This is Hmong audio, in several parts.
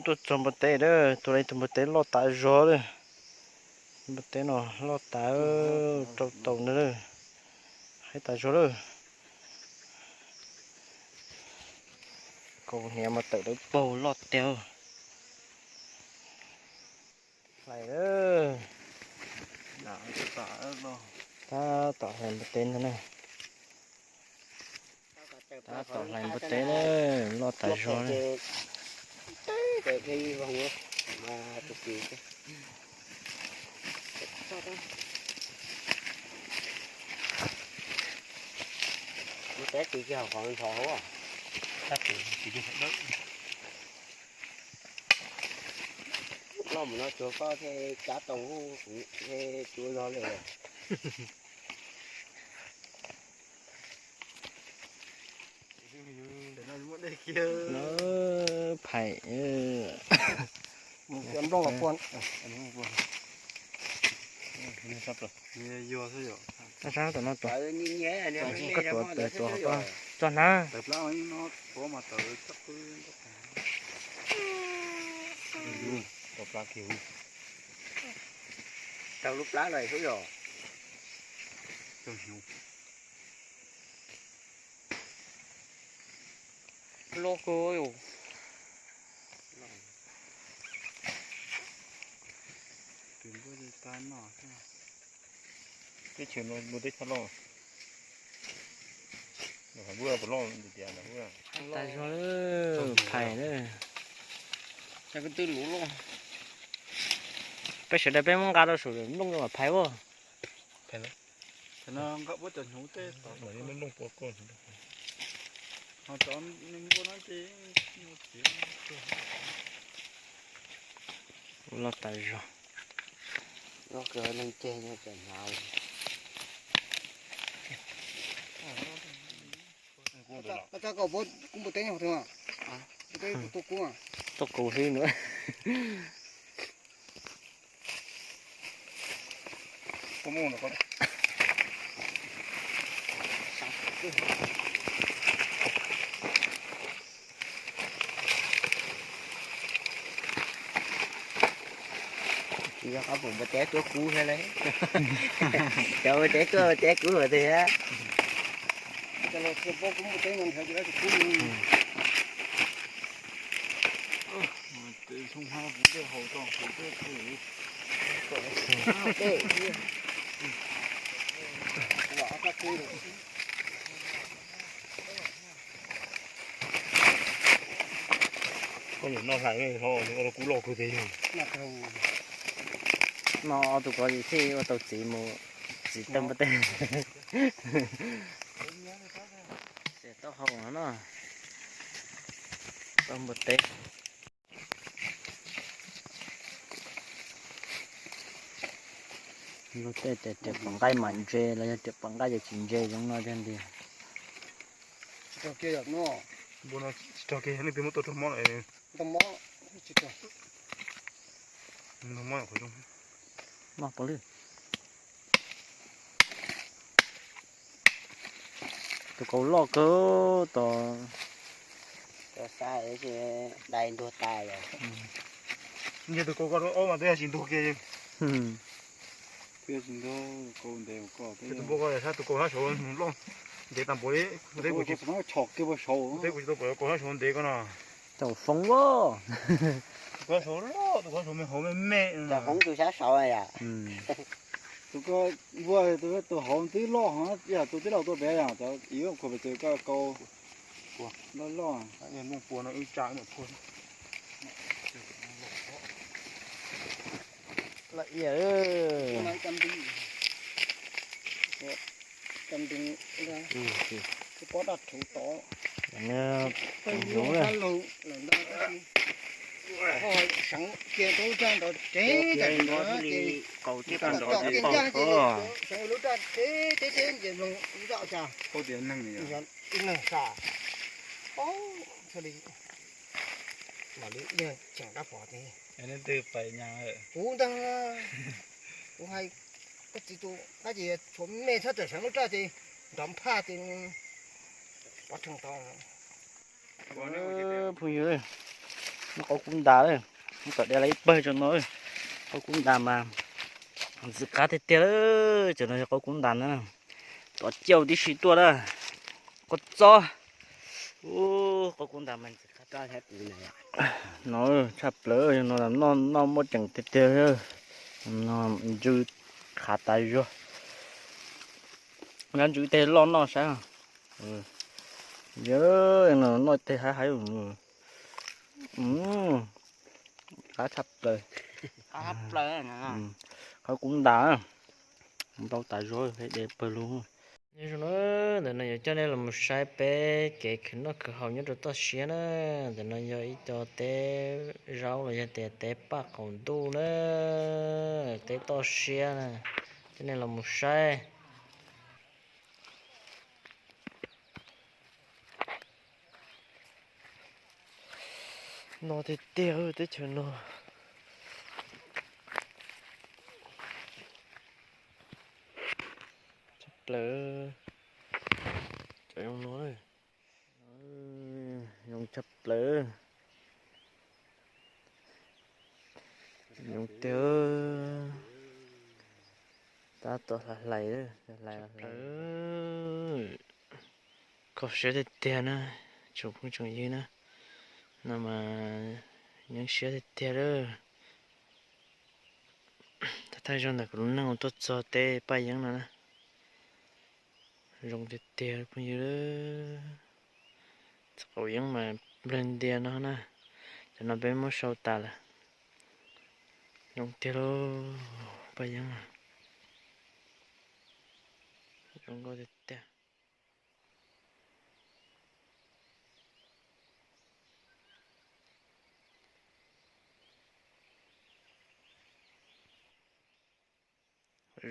Tuaj txog npua teb lawm, tus lawv tus npua teb loj tas zog lawm. Npua teb no loj tas, rau taus ntawd lawm, heev tas zog lawm. Kaus hniav mas tawm lawv paug loj tiag. Hlais lawm. Tab tom hlais npua teb ntag na. Tab tom hlais npua teb na, loj tas zog na. Loj mus no tsuav koj thiaj cav tau, kuv thiaj tsuav zog li. Phais. Tab sab tom no tuaj, koj tuav tso hnab. Tawg lub plab los xwb yom. Loj kawg. Teb chaws no npua teb tshaj loj. Npua puas loj tias tas zog, phais na. Peb sawv daws peb muab nqa rau saum nplooj mam phais ua. Loj tas zog. Koj txhob kub npua teb, tuaj kub xwb na. Tsis yog qhov pum npua teb tuaj kub thiab lauj. Cov npua teb tuaj npua teb kub hauv twg thiab. Koj yuav noj hlais ua rau kub loj kawg tiag. Noj ob tug ko thiaj ua tau txiv mus, txiv tawg npua teb. Taub hau no, taub npua teb. Luag tej tias riam pom nqaij mam ntse los yog riam pom nqaij ces tsis ntse zoo no tiag ntiag. Tsis rog kiag, nej twb muab tua raug mob lawm. Mob qhov zoo. Tus kaus loj kawg tos. Dai ntuag tas lawm. Yog tus kaus ko ob mas twb yog tsis ntuag kiag. Tus npua ko sab tus kaus sab saud loj ntev tas npaum li, teb kuv tsis tau pom kaus sab saud ntev ko no. Tau foob a. Tus kaus sab saud loj, tus kaus sab saud me hauv me me. Tus ko npua tus hauv twb loj, yog tus tij laug tuaj pem, yog cov ib khuam pem ces koj kaus loj loj. Loj pua no wb tsa. Seev kiag rau lub raj nrov ces, kaus thiab raj nrov ces pom. Seev lub raj ces, ces, ces, ces mloog lub raj cas. Ib neeg, ib neeg sam, paub thiaj li mam li ib leeg tseem rov pom ces. Kuv ntag, kuv hais koj txiv tus qab ces tshuav me txhob txawm seev lub raj ces nrov nphaj ces pov rhees tau. Phooj ywg, Qaub kub ntas, tom de lawv ib pawg tso no. Qaub kub ntas mas ntxim qab tiag tiag lawm. Cov no yog qaub kub ntas na, tom ciaj tib si tuaj na. Qaub txob, qaub kub ntas mas ntxim qab no tshaj plaws, yog no noj noj muaj ceem tiag tiag. Ntsw qhav tas zog. Ntsw tej loj noj saib. Yog no noj tej haib haib. Qab tshaj plaws. Qaub kub ntas, ntau tas zog, de pawg lug. Ntawm no yuav coj nej los mus saib peb kev khwv noj khwv haus nyob rau toj siab na. Ntawm no yog ib co teb zaub los yog tias teb paj qaum ntuj na, teb toj siab na. Coj nej los mus saib. No tiag tiag teb chaws no. Tshaj plaws. Cov zoo no, zoo tshaj plaws. Zoo tiag. Tab tom hlais hlais, hlais hlais. Kho siab tiag tiag na, tsoom phooj tsoom ywg na. No mas yeeb siab tiag tiag lawm. Thaij thaij zog ntawm kuv lub neej uas tuaj txog teb Paj Yeeb no na. Zoo tiag tiag phooj ywg. Txoj qaum yeeb mas nplawg ntias no na. Cov no peb muab sau tas lawm. Zoo tiag lauj, Paj Yeeb. Zoo nkauj tiag tiag.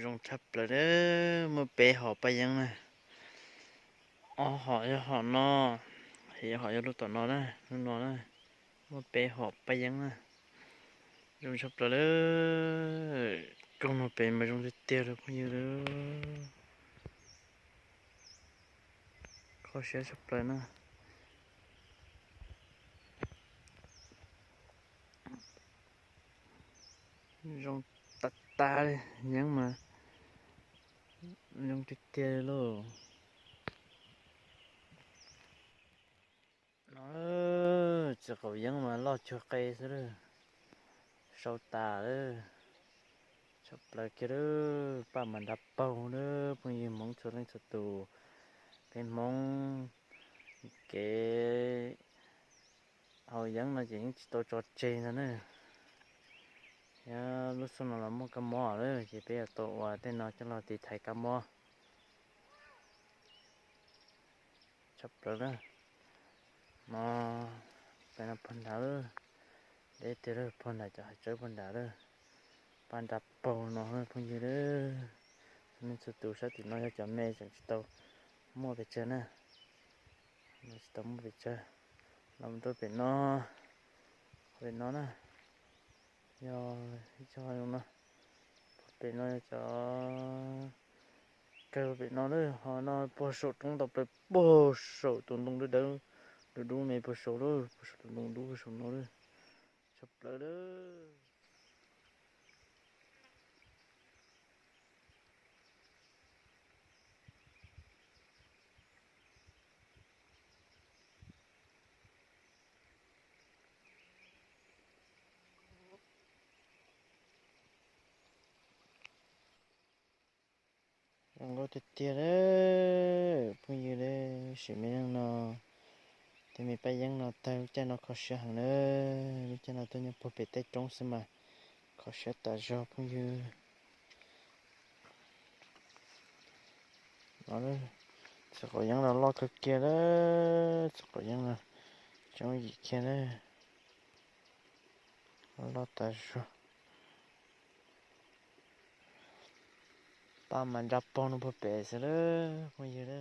Zoo tshaj plaws, muaj peb hom Paj Yeeb na. Ob hom yog hom no, hom yog lub tom no na, lub no na. Muaj peb hom Paj Yeeb na. Zoo tshaj plaws lawm. Koog no pem mas zoo tiag tiag lawm phooj ywg lawm. Kho siab tshaj plaws na. Zoo tas tas li, yeeb mas zoo tiag tiag li lauj. No, txoj qaum yeeb mas loj cuag qe xwb lawm. Sau tas lawm. Tshaj plaws kiag lawm, paj mas nra paug lawm phooj ywg Hmoob txhua leej txhua tus. Peb Hmoob kev haus yeeb no ces yeej tsis tau tso tseg ntag na. Thiab lub xyoo no los muaj kab mob lawm ces peb yuav tau ua tej no coj los tiv thaiv kab mob. Tshaj plaws na. No, peb no pog nrad lawm. Deb tiag lawm, pog nrad cov hav tsawb pog nrad lawm. Paj nra paug no phooj ywg lawm. Txhua leej txhua tus sab tim no yog cov me tseem tsis tau muaj pes tsawg na. Tsis tau muaj pes tsawg. Los mus rau pem no, pem no na. Yog ib co zoo no. Pem no yog cov kawg pem no na, ho no puag saum roob ntau plaws, puag saum tus ntoo dawb dawb dub dub me puag saum lawm, puag saum tus ntoo dub puag saum no lawm. Tshaj plaws lawm. Zoo nkauj tiag tiag li phooj ywg li. Sim me neej no, tej me paj yeeb no tag lub caij no kho siab heev na. Lub caij no tuaj nyob puag pem tej roob xwb mas kho siab tas zog phooj ywg. No, txoj qaum yeeb no loj kawg kiag li, txoj qaum yeeb no coob yim kiag li, loj tas zog. Paj mas nra paug no puag pem xwb lawm phooj ywg li.